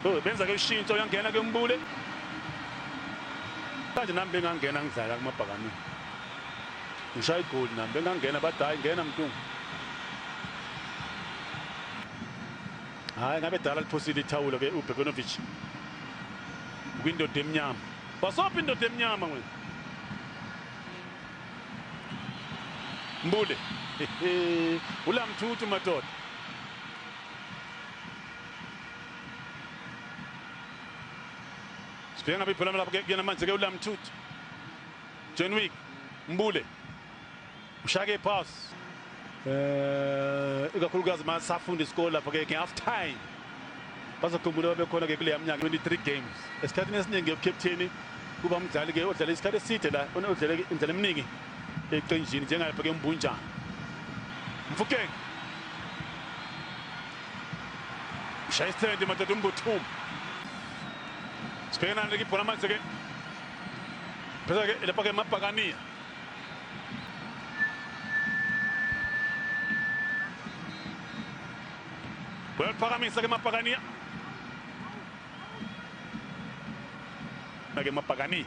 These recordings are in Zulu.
Benza ke ushintsho, uyangena ke uMbule. Manje nami bengangena ngidlala kumabhakani. Ngishaya igoli nami bengangena bathi hayi ngena Mntungu. Hayi ngabe dala liphosile ithawula ke uBegonovic. Kwindoda emnyama. Basopha indoda emnyama wena. Mbule. Ulamthuthu madoda. Sibheka ngabe ibhola lapho ke kuyena manje ke uLamthuthu. John Wick Mbule. Ushake ipass. Ikakhulukazi masafunda isikole lapho ke half time. Bazokhumbula babekhona ke kuleya minyaka 23 games. Esikhathini esiningi ucaptain kuba umdlali ke odlala isikhathi eside la odlala imidlalo eminingi eqenjini njengalapha ke uMbunjana. Mfukeng. Ushaya isithende madoda uMbuthuma. Sibhekana naleli ibhola manje ke. Phela ke lapha ke Mabhakaniya. Uyaliphakamisa ke Mabhakaniya. Ke Mabhakaniya.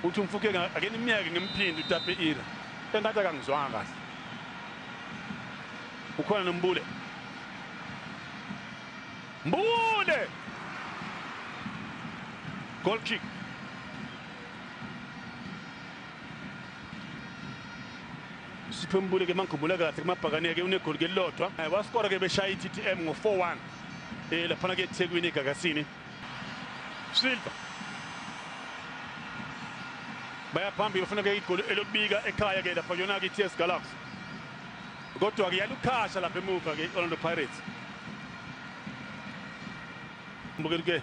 Uthi umfuke ake nimyeke ngimphinde utape ira. Engathi akangizwanga kahle. Ukhona noMbule. Mbule! Goal kick. Sipho Mbule ke mangikhumbula kahle kumabhakane ke unegoli ke lodwa. Waskora ke beshaya i-TTM ngo-4-1. Laphana ke eThekwini eGagasini. Silva. Baya phambili bafuna ke igoli elokubika ekhaya ke lapha yona ke i-TS Galaxy. Kodwa ke yalukhasha lapha emuva ke Orlando Pirates. Mbukeli ke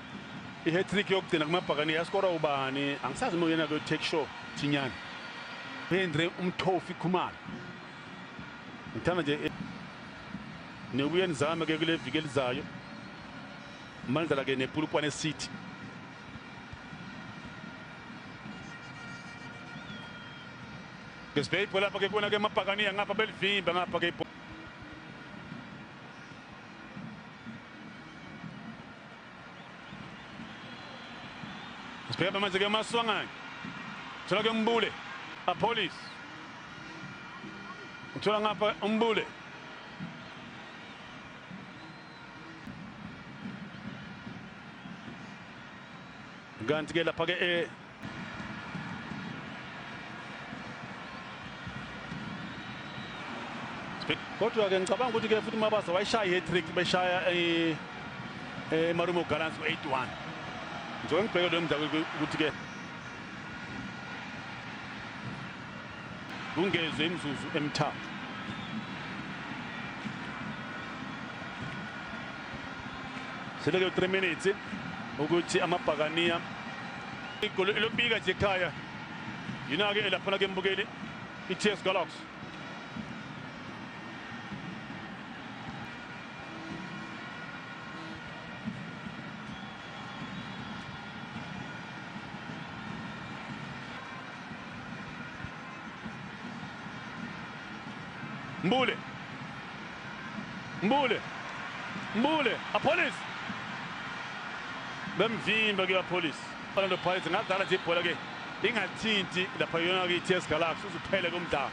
i-hat-trick yokugcina kumabhakane yaskora ubani angisazi uma uyena ke take show Thinyane. Henry Umthofi Khumalo. Ngithanda nje nekuye nizame ke kule viki elizayo. Mandlala ke nePolokwane City. Ngesibheke ibhola lapha ke kubona ke amabhakaniya ngapha belivimba ngapha ke ibhola. Sibheke manje ke Maswanganyi. Thola ke Mbule. Apolis. Uthola ngapha uMbule. Kanti ke lapha ke kodwa ke ngicabanga ukuthi ke futhi Mabasa wayishaya i-hat-trick beshaya eMarumo Gallants ngo-81. Njengoba ngibheke lo mdlalo ukuthi ke kungezwe imizuzu emithathu. Seleke 3 minutes ukuthi amabhakaniya igoli elokubika nje ekhaya. Yina ke laphana ke mbukeli i-TS Galaxy. Mbule. Mbule. Mbule. Apolis. Bemvimba ke Apolis. Orlando Pirates ngadlala nje ibhola ke ingathinti lapha yona ke i-TS Galaxy uzuphele kumdlalo.